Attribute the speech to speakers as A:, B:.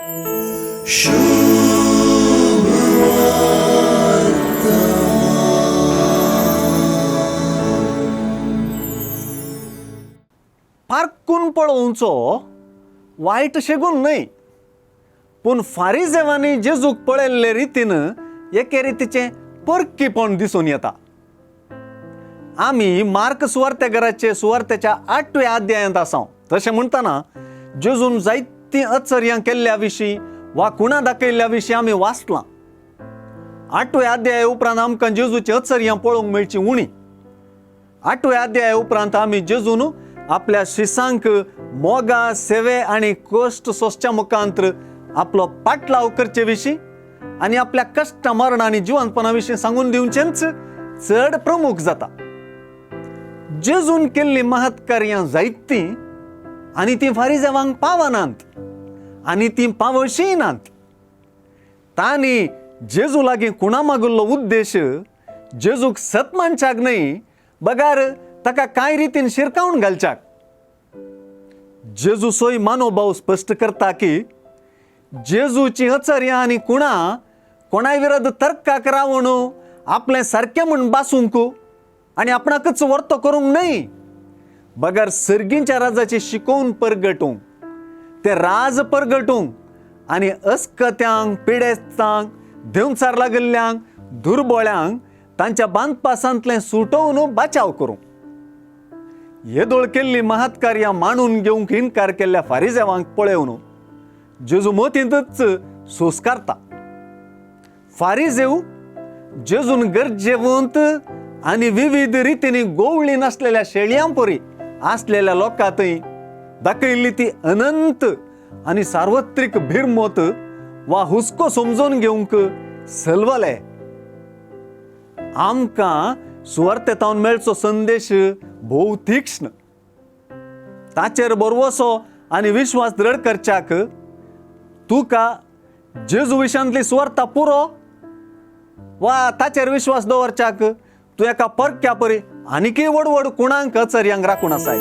A: पारकून पळोवचो वायट शेगून न्हय, पूण फारिजेवांनी जेजूक पळयल्ले रितीन एके रितीचें परकीपण दिसून येता. आमी मार्क सुवार्तेघराचे सुवार्तेच्या 8व्या अध्यायांत आसा. तशें म्हणटना जेजून जायतीं अचर्यां केल्ल्या विशीं वा कुणा दाखयल्ल्या विशीं आमी वाचलां. 8व्या अध्याया उपरांत आमकां जेजूची अचर्यां पळोवंक मेळची उणी. 8व्या अध्याया उपरांत आमी जेजून आपल्या शिसांक मोगा, सेवे आनी कश्ट सोंसच्या मुखांत्र आपलो पाटलाव करचे विशीं आनी आपल्या कश्ट, मरण आनी जिवंतपणा विशीं सांगून दिवचेंच चड प्रमुख जाता. जेजून केल्ली महत्कार्यां जायतीं आनी तीं फारिजेवांक पावनात आनी तीं पावशीय नात. तांणी जेजू लागीं कुणा मागिल्लो उद्देश जेजूक सत मानच्याक न्हय, बगार ताका कांय रितीन शिरकावन घालच्याक. जेजू सोय मानोभाव स्पश्ट करता की जेजूची अचर्यां आनी कुणा कोणाय विरोध तर्काक रावून आपलें सारकें म्हूण बासूंक आनी आपणाकच वर्तो करूंक न्हय, बगर सर्गींच्या राजाची शिकोवन परगटूंक, ते राज परगटूंक आनी अस्कत्यांक, पिडेस्तांक, देंवचार लागिल्ल्यांक, दुर्बोळ्यांक तांच्या बांदपासांतलें सुटोवन बाचाव करूंक. येदोळ केल्ली महत्कार्यां मांडून घेवंक इनकार केल्ल्या फारिजेवांक पळोवन जेजू मतींतच सोंसकारता. फारिजेव जेजून गरजेवंत आनी विविध रितींनी गोवळी नासलेल्या शेळयां परी आसलेल्या लोकांतय दाखयल्ली ती अनंत आनी सार्वत्रीक भिरमोत वा हुस्को समजून घेवंक सलवले. आमकां सुवार्तेतावन मेळचो संदेश भोव तीक्ष्ण. ताचेर बरवसो आनी विश्वास दृढ करच्याक तुका जेजू विशांतली सुवार्ता पुरो वा ताचेर विश्वास दवरच्याक तूं एका परक्या परी आनीकय व्हड व्हड कुणांक अचर्यांक राखून आसाय.